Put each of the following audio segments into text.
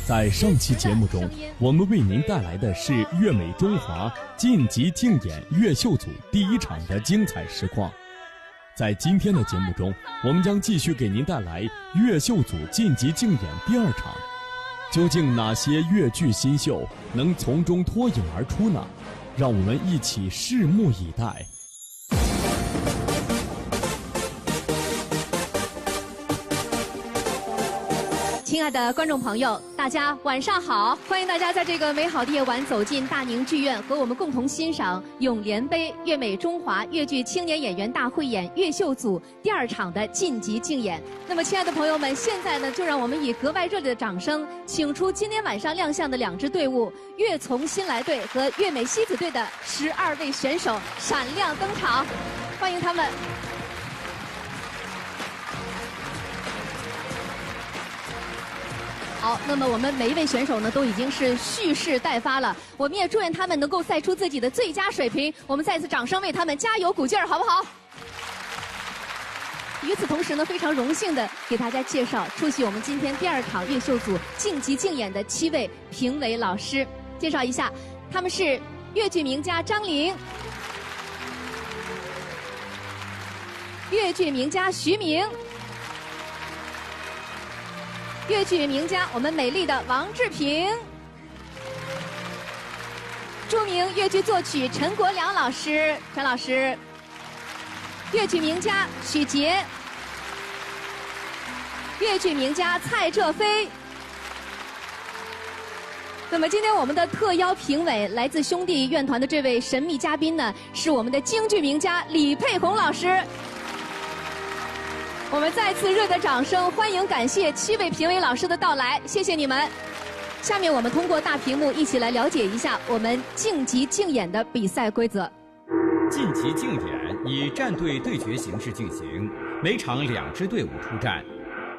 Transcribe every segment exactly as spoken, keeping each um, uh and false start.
在上期节目中，我们为您带来的是《乐美中华》晋级竞演越秀组第一场的精彩实况。在今天的节目中，我们将继续给您带来越秀组晋级竞演第二场。究竟哪些越剧新秀能从中脱颖而出呢？让我们一起拭目以待。亲爱的观众朋友，大家晚上好！欢迎大家在这个美好的夜晚走进大宁剧院，和我们共同欣赏《永联杯》越美中华越剧青年演员大汇演越秀组第二场的晋级竞演。那么，亲爱的朋友们，现在呢，就让我们以格外热烈的掌声，请出今天晚上亮相的两支队伍——越丛新来队和越美西子队的十二位选手闪亮登场，欢迎他们。好，那么我们每一位选手呢，都已经是蓄势待发了。我们也祝愿他们能够赛出自己的最佳水平。我们再次掌声为他们加油鼓劲儿，好不好？与此同时呢，非常荣幸的给大家介绍出席我们今天第二场越秀组晋级竞演的七位评委老师。介绍一下，他们是越剧名家张玲、越剧名家徐明、越剧名家我们美丽的王志平、著名越剧作曲陈国梁老师，陈老师。 越剧名家许杰，越剧名家蔡浙飞。那么今天我们的特邀评委，来自兄弟院团的这位神秘嘉宾呢，是我们的京剧名家李沛宏老师。我们再次热烈的掌声欢迎感谢七位评委老师的到来，谢谢你们。下面我们通过大屏幕一起来了解一下我们晋级竞演的比赛规则。 晋级竞演以战队对决形式进行，每场两支队伍出战，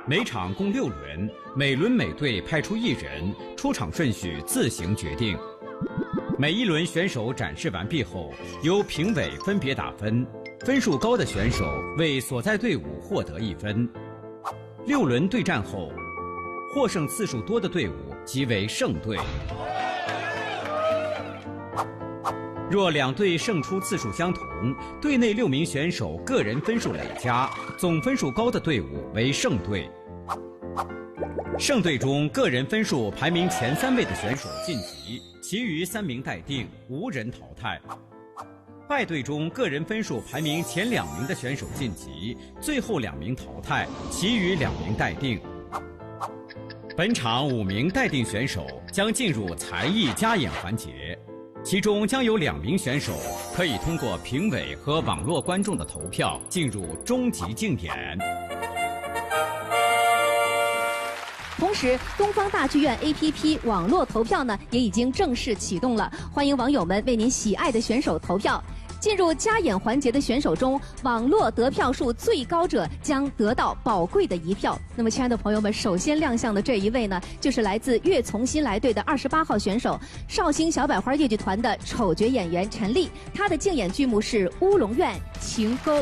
每场共六轮，每轮每队派出一人，出场顺序自行决定。每一轮选手展示完毕后，由评委分别打分，分数高的选手为所在队伍获得一分。六轮对战后，获胜次数多的队伍即为胜队。 若两队胜出次数相同，队内六名选手个人分数累加，总分数高的队伍为胜队。胜队中个人分数排名前三位的选手晋级，其余三名待定，无人淘汰。败队中个人分数排名前两名的选手晋级，最后两名淘汰，其余两名待定。本场五名待定选手将进入才艺加演环节。 其中将有两名选手可以通过评委和网络观众的投票进入终极竞演。同时，东方大剧院APP网络投票呢也已经正式启动了，欢迎网友们为您喜爱的选手投票。进入加演环节的选手中，网络得票数最高者将得到宝贵的一票。那么，亲爱的朋友们，首先亮相的这一位呢，就是来自越丛新来队的二十八号选手 绍兴小百花越剧团的丑角演员陈丽，她的竞演剧目是《乌龙院情勾》。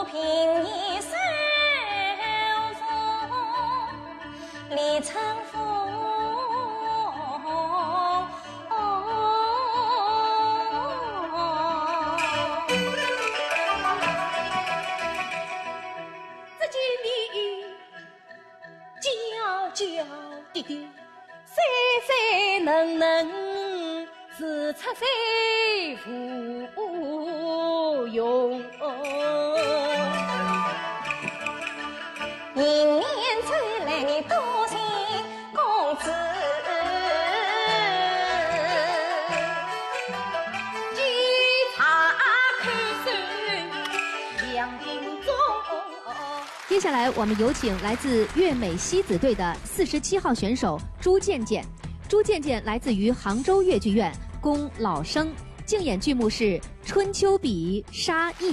只见你娇娇滴滴， 细细嫩嫩，似出水芙蓉。迎面走来你多情公子，几场口水两瓶中。 接下来，我们有请来自粤美西子队的四十七号选手朱健健。朱健健来自于杭州越剧院，功老生，竞演剧目是《春秋笔杀义》。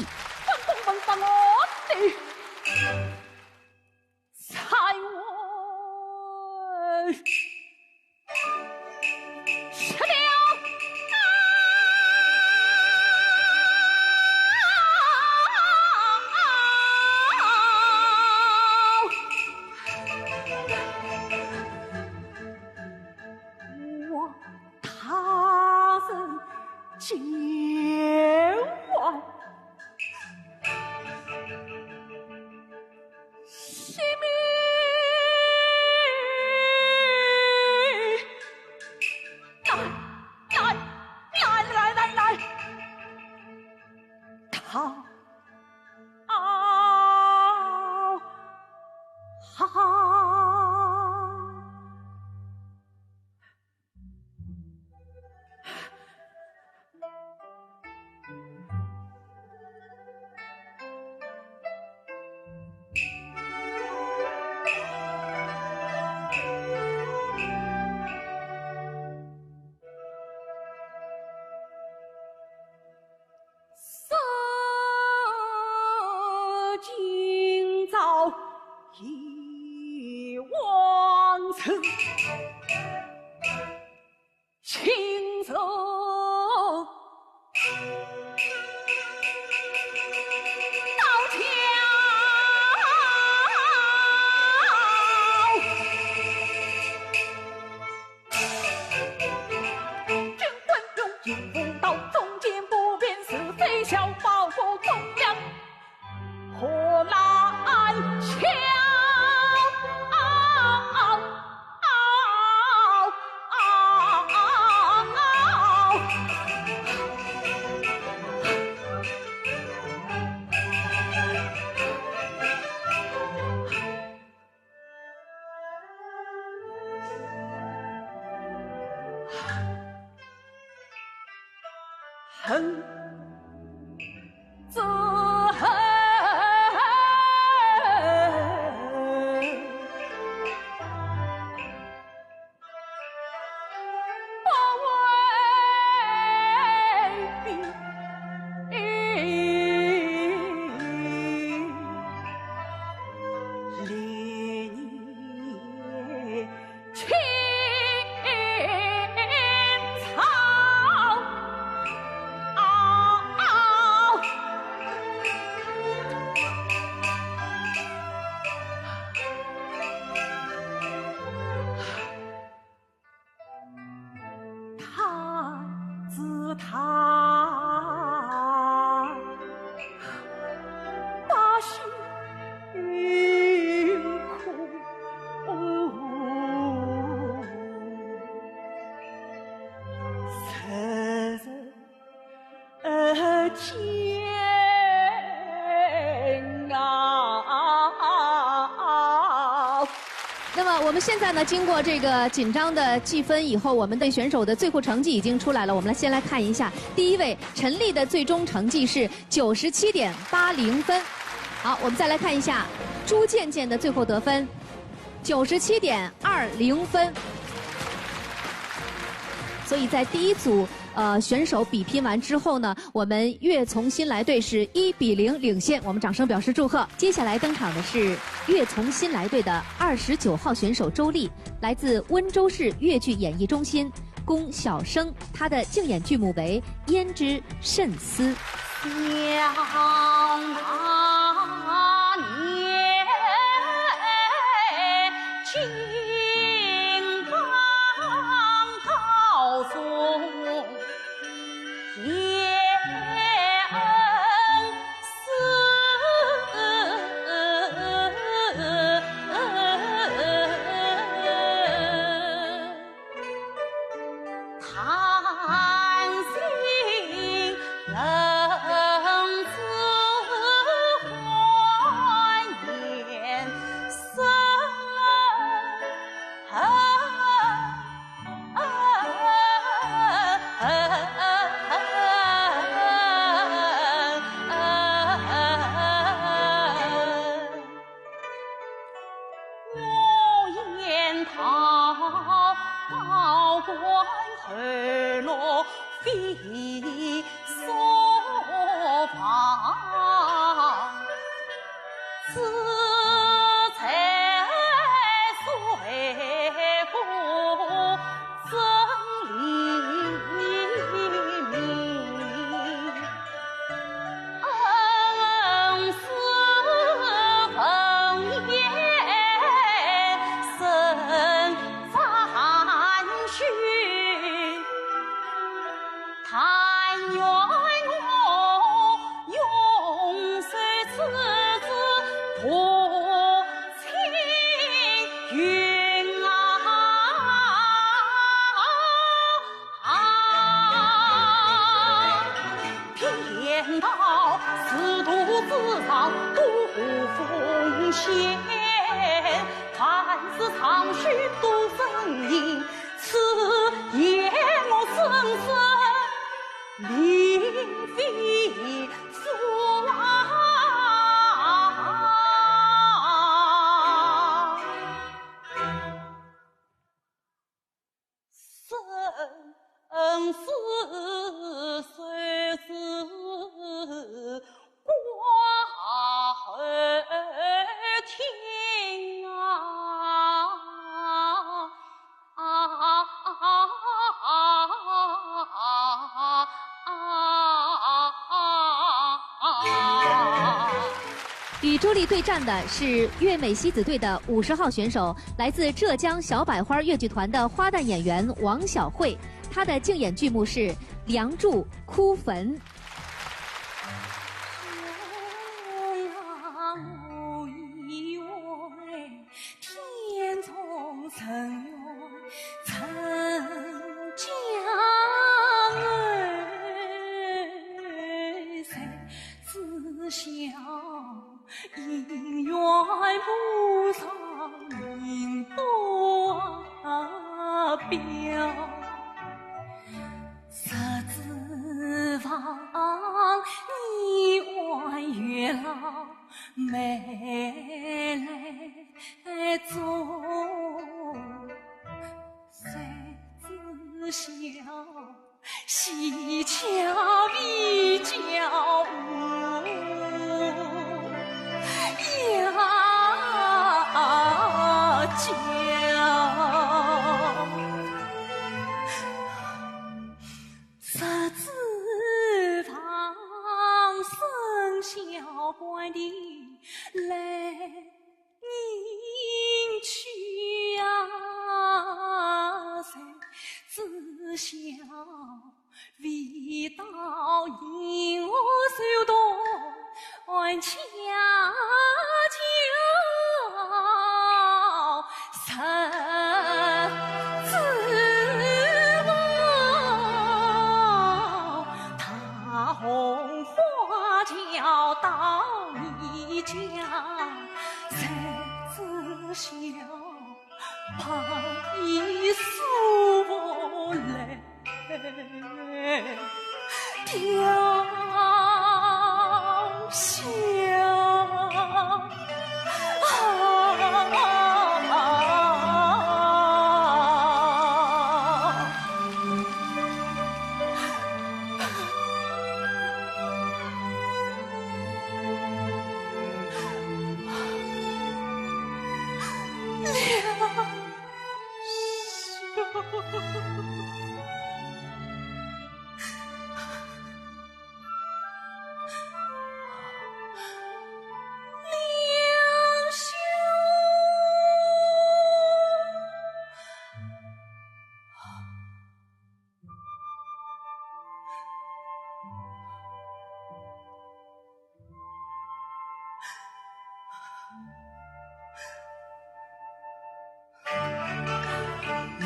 那么我们现在呢，经过这个紧张的计分以后，我们的选手的最后成绩已经出来了。我们来先来看一下，第一位陈丽的最终成绩是九十七点八零分。好，我们再来看一下朱健健的最后得分，九十七点二零分。所以在第一组，呃，选手比拼完之后呢，我们乐从新来队是一比零领先，我们掌声表示祝贺。接下来登场的是乐从新来队的二十九号选手周丽，来自温州市越剧演艺中心，功小生，她的竞演剧目为《胭脂慎思》。而落飞所望，自在水府真黎明。 恩师恩言深赞许，但愿我永守此志不轻云啊。 啊，便道仕途之上多风险，凡事常须多慎行，此言我深深铭记乎啊。 生死谁知挂后天啊。 与朱俐对战的是月美西子队的五十号选手，来自浙江小百花越剧团的花旦演员王晓慧。她的竞演剧目是《梁祝》《哭坟》。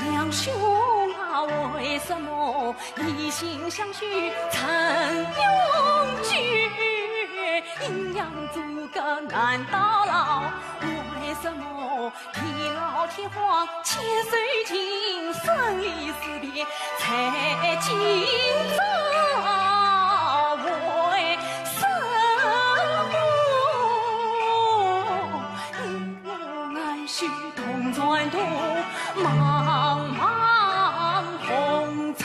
梁兄啊，为什么一心想去陈永居？阴阳阻隔难到老，为什么地老天荒，千岁情深离死别在今朝？为什么一路安舒同船渡，茫茫风尘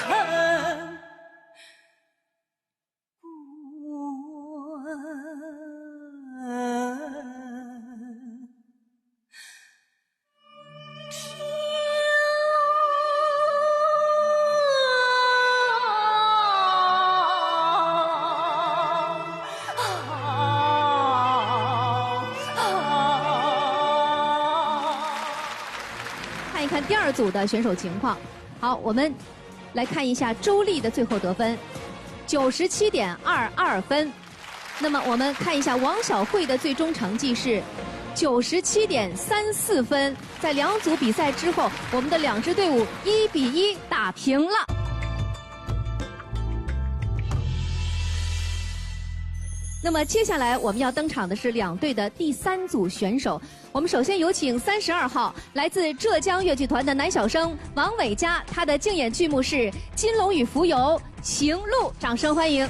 看第二组的选手情况。好，我们来看一下周丽的最后得分，九十七点二二分。那么我们看一下王晓慧的最终成绩是九十七点三四分。在两组比赛之后，我们的两支队伍一比一打平了。那么接下来我们要登场的是两队的第三组选手。我们首先有请三十二号，来自浙江越剧团的男小生王伟嘉，他的竞演剧目是《金龙与蜉蝣》《行路》，掌声欢迎。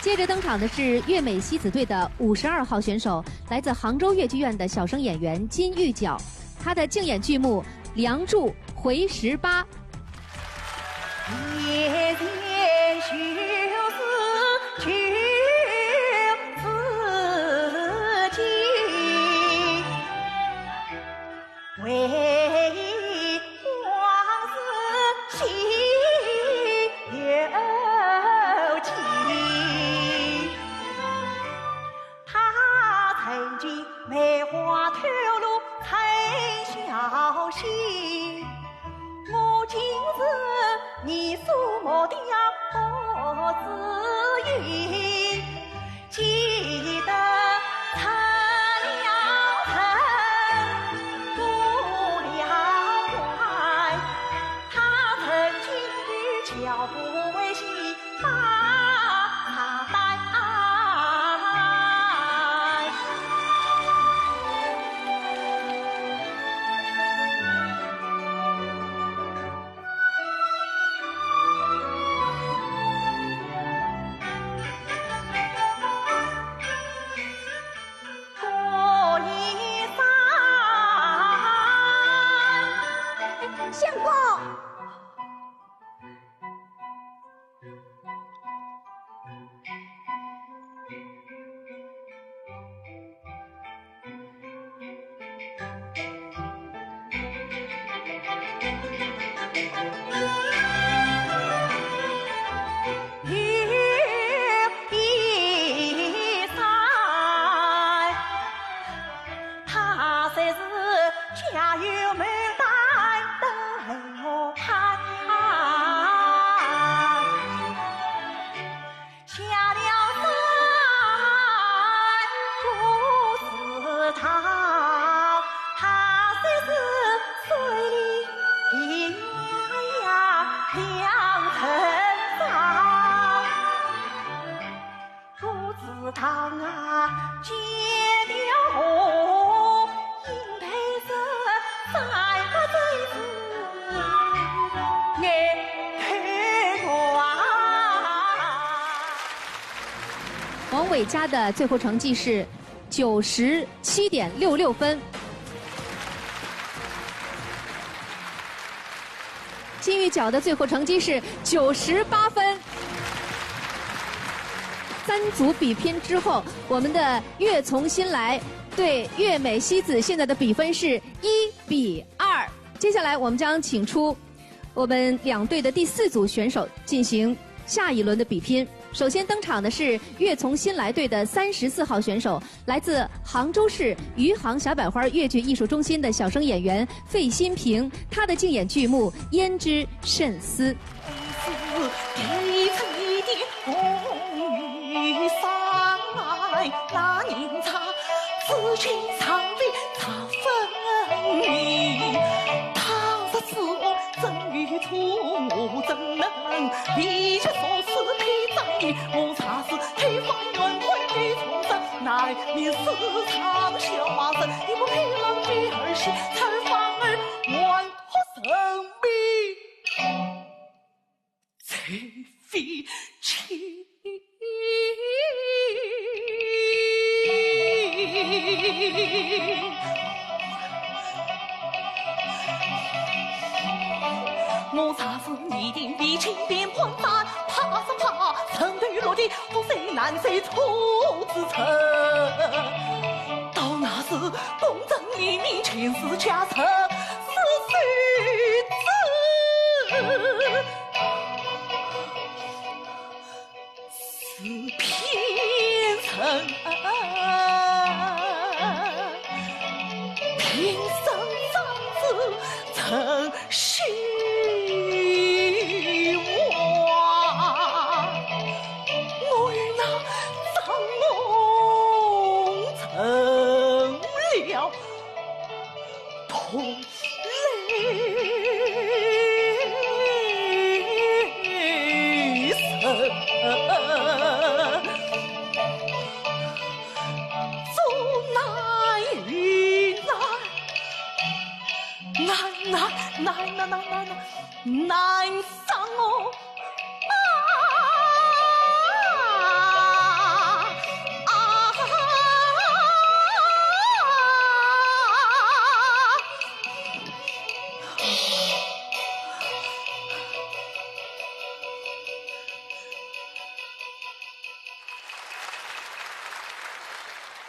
接着登场的是越美西子队的五十二号选手，来自杭州越剧院的小生演员金玉皎，他的竞演剧目《梁祝》回十八。王伟嘉的最后成绩是九十七点六六分。金玉角的最后成绩是九十八分。三组比拼之后，我们的乐从心来对乐美西子现在的比分是一比二。接下来我们将请出我们两队的第四组选手进行下一轮的比拼。首先登场的是乐从心来队的三十四号选手，来自杭州市余杭小百花越剧艺术中心的小生演员费新平，他的竞演剧目《胭脂慎思》。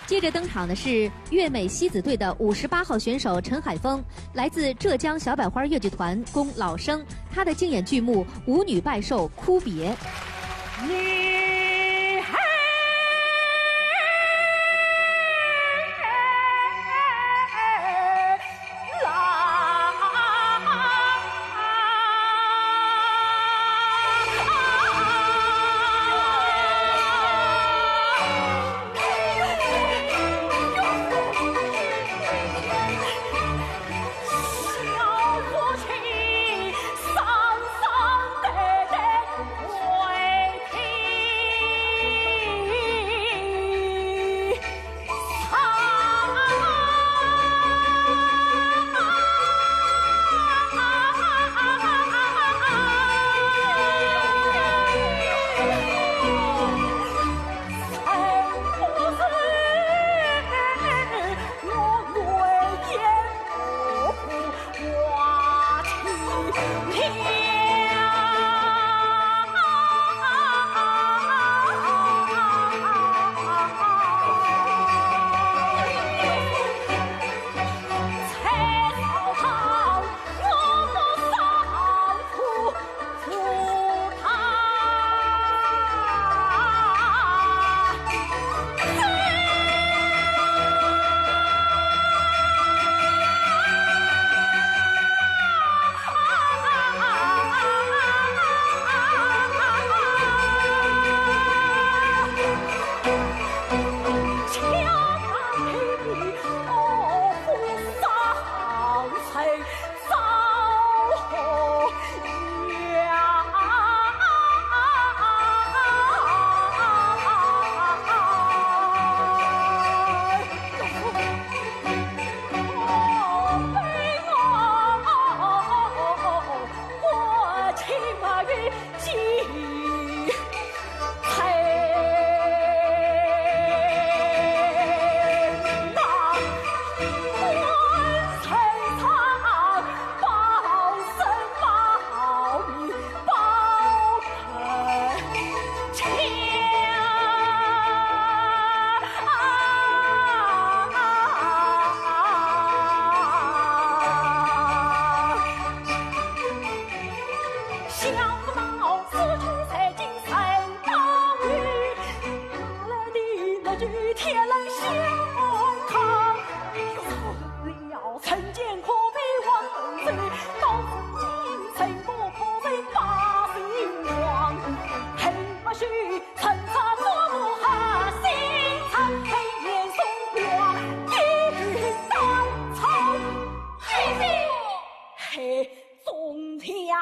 接着登场的是乐美西子队的五十八号选手陈海峰，来自浙江小百花越剧团，功老生，他的竞演剧目《舞女拜寿·哭别》。中天。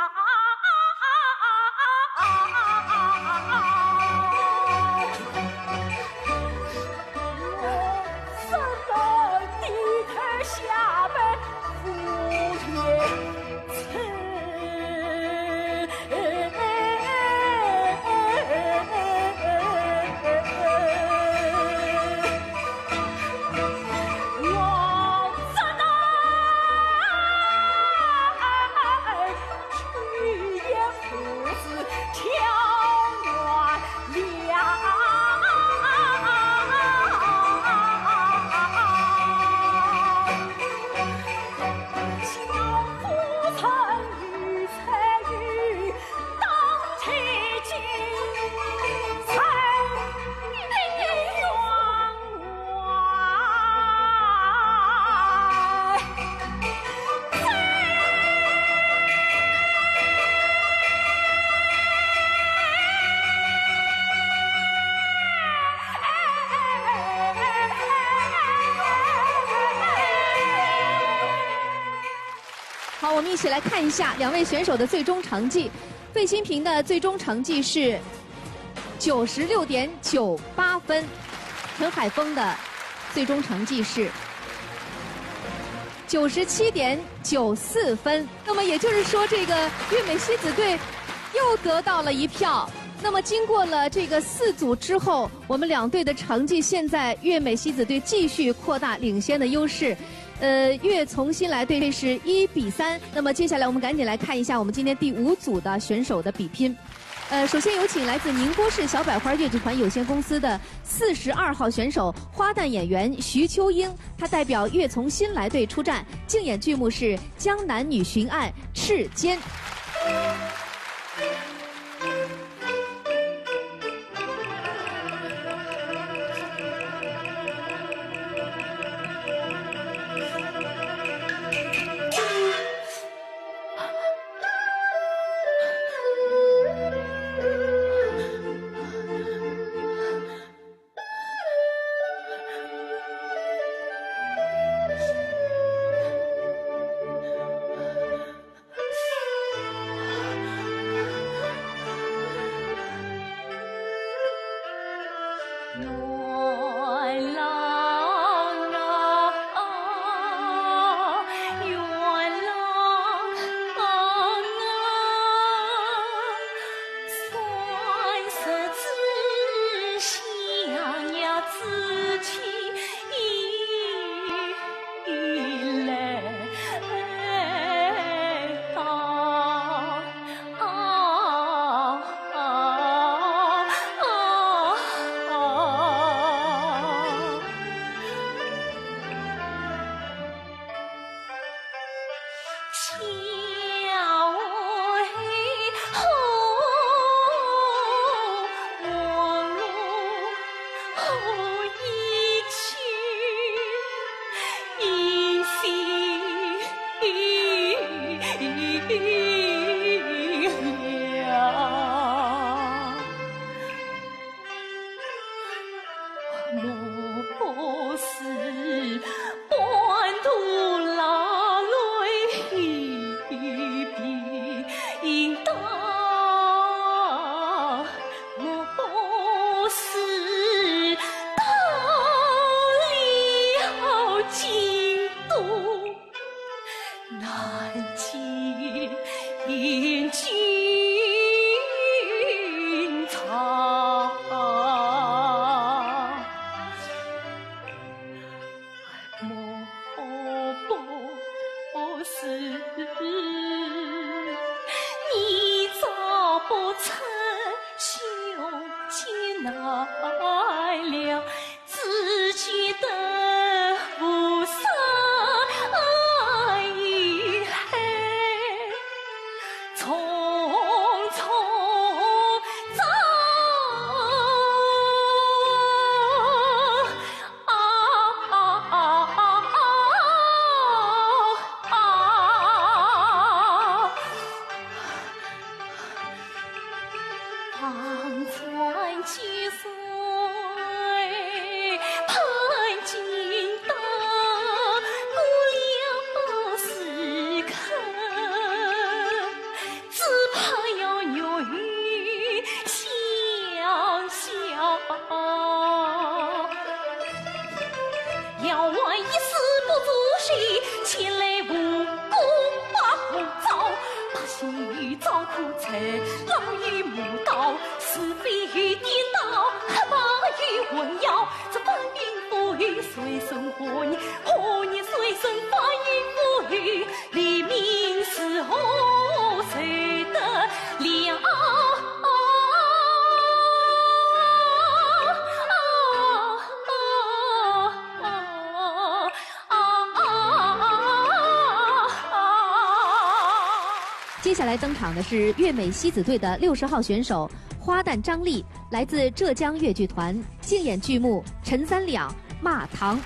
好，我们一起来看一下两位选手的最终成绩。费新平的最终成绩是九十六点九八分，陈海峰的最终成绩是九十七点九四分。那么也就是说，这个越美西子队又得到了一票。那么经过了这个四组之后，我们两队的成绩，现在越美西子队继续扩大领先的优势。呃，越从新来队是一比三。那么接下来我们赶紧来看一下我们今天第五组的选手的比拼。呃，首先有请来自宁波市小百花越剧团有限公司的四十二号选手，花旦演员徐秋英，她代表越从新来队出战，竞演剧目是《江南女巡按·赤坚》。接下来登场的是越美西子队的六十号选手花旦张丽，来自浙江越剧团，竞演剧目《陈三两》《骂唐》。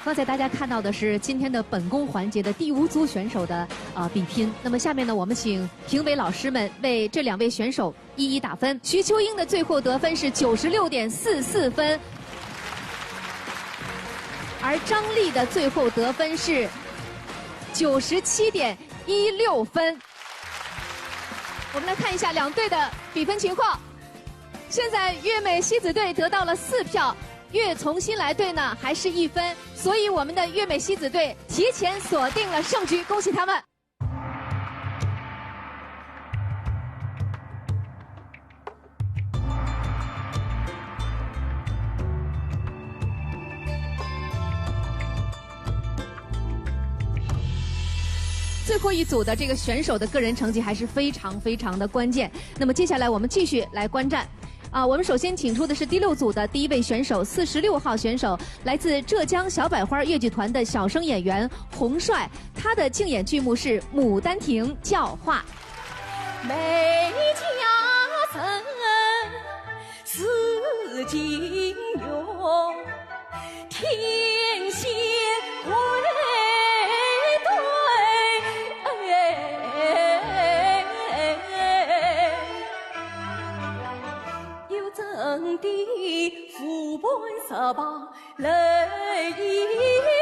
刚才大家看到的是今天的本宫环节的第五组选手的，呃，比拼。那么下面呢，我们请评委老师们为这两位选手一一打分。徐秋英的最后得分是九十六点四四分，而张丽的最后得分是九十七点一六分。我们来看一下两队的比分情况。现在越美西子队得到了四票，越从新来队呢还是一分，所以我们的越美西子队提前锁定了胜局，恭喜他们。 最后一组的这个选手的个人成绩还是非常非常的关键。那么接下来我们继续来观战。啊，我们首先请出的是第六组的第一位选手，四十六号选手，来自浙江小百花越剧团的小生演员洪帅，他的竞演剧目是《牡丹亭》叫化。梅家人是金玉，天仙归对。有真的湖畔石旁 人一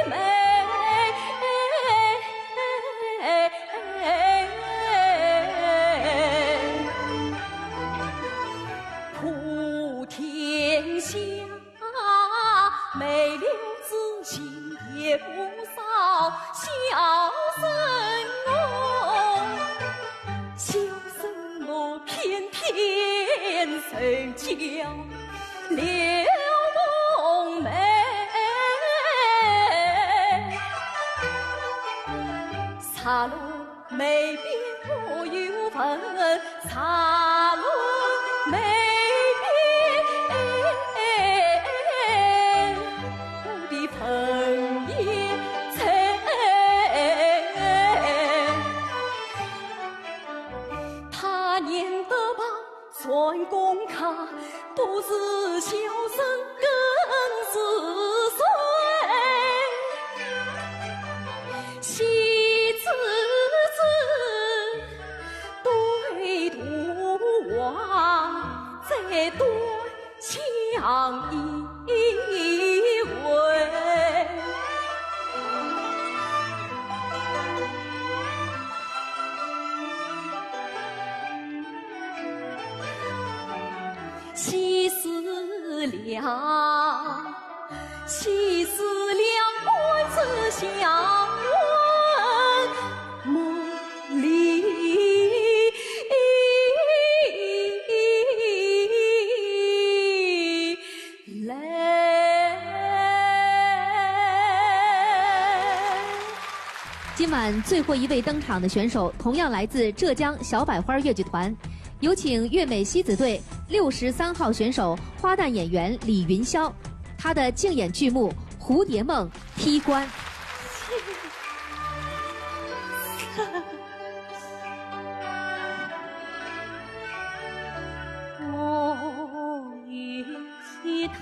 美，普天下美丽之人也不少，小生我，小生我偏偏受教 柳梦梅，茶楼梅边我有份，茶楼梅边我的份也深。他年得把 算功课，都是小生跟是谁？喜滋滋对读啊，再对 相依偎。喜事了，喜事了，官司相问。 梦里来。今晚最后一位登场的选手，同样来自浙江小百花越剧团，有请越美西子队六十三号选手花旦演员李云霄，她的竞演剧目《蝴蝶梦》。 踢馆。我与他，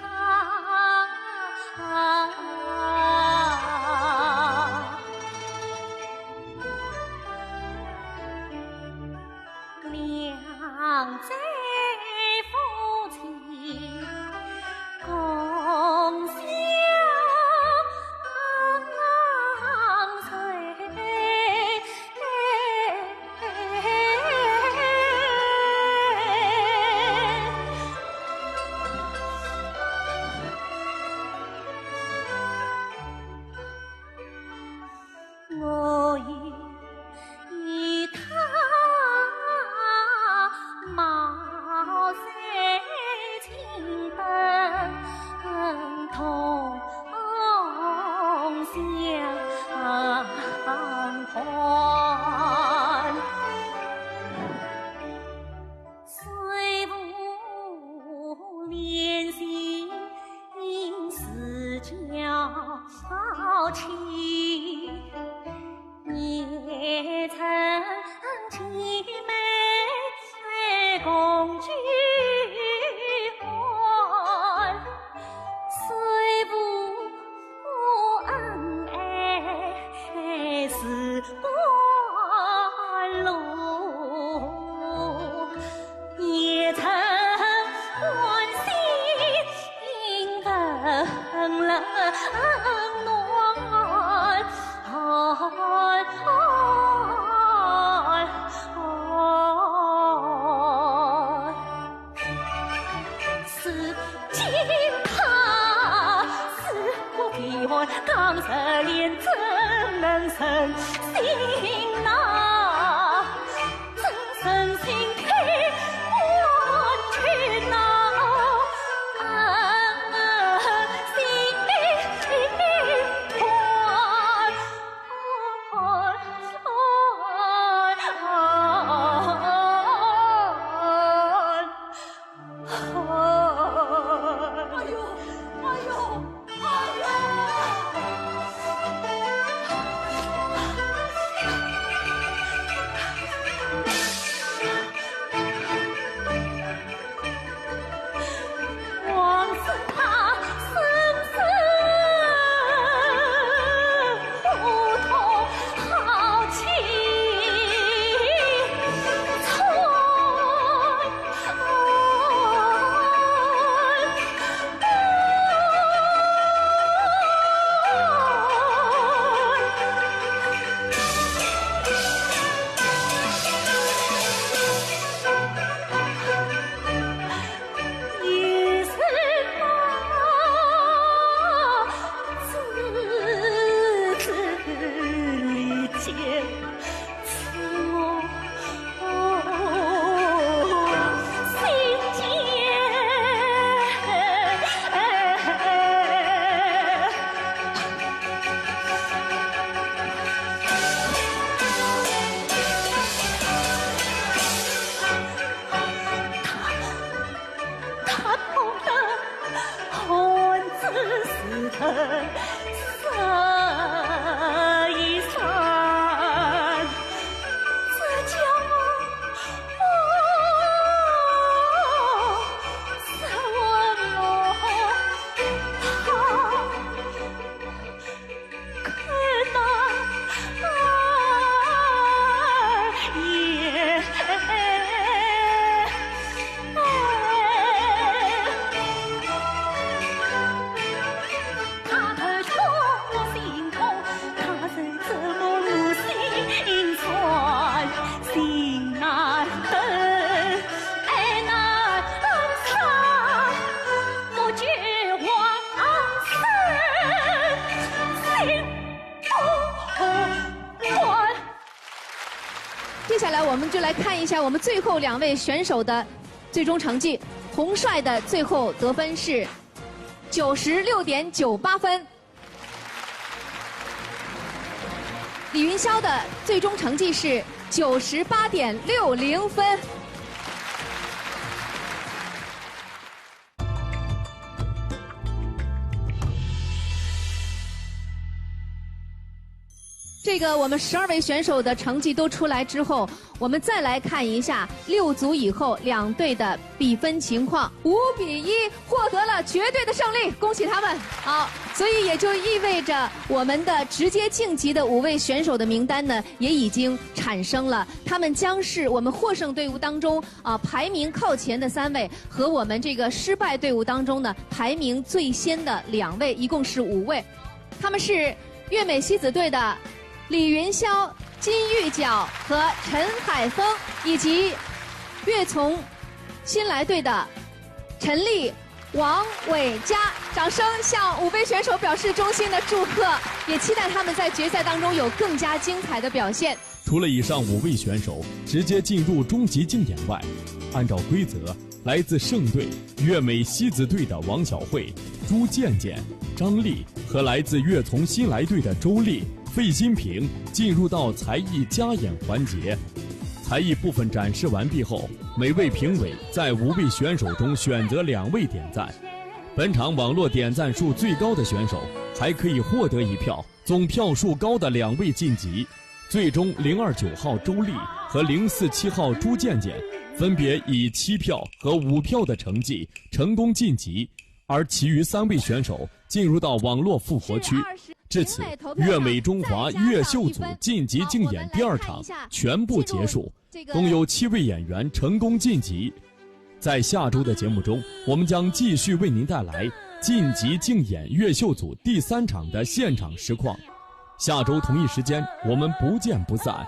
两在夫妻 共相随。我与他马接下来我们就来看一下我们最后两位选手的最终成绩。红帅的最后得分是九十六点九八分，李云霄的最终成绩是九十八点六零分。这个我们十二位选手的成绩都出来之后，我们再来看一下六组以后两队的比分情况。五比一，获得了绝对的胜利，恭喜他们！好，所以也就意味着我们的直接晋级的五位选手的名单呢，也已经产生了。他们将是我们获胜队伍当中啊排名靠前的三位，和我们这个失败队伍当中呢排名最先的两位，一共是五位。他们是越美西子队的李云霄、金玉皎和陈海峰，以及越从新来队的陈丽、王伟佳。掌声向五位选手表示衷心的祝贺，也期待他们在决赛当中有更加精彩的表现。除了以上五位选手直接进入终极竞演外，按照规则，来自胜队越美西子队的王晓慧、朱健健、张丽和来自越从新来队的周丽、费新平进入到才艺加演环节。才艺部分展示完毕后，每位评委在五位选手中选择两位点赞。本场网络点赞数最高的选手还可以获得一票，总票数高的两位晋级。最终，零二九号周丽和零四七号朱健健分别以七票和五票的成绩成功晋级，而其余三位选手进入到网络复活区。至此，越美中华越秀组晋级竞演第二场全部结束，共有七位演员成功晋级。在下周的节目中，我们将继续为您带来晋级竞演越秀组第三场的现场实况。下周同一时间，我们不见不散。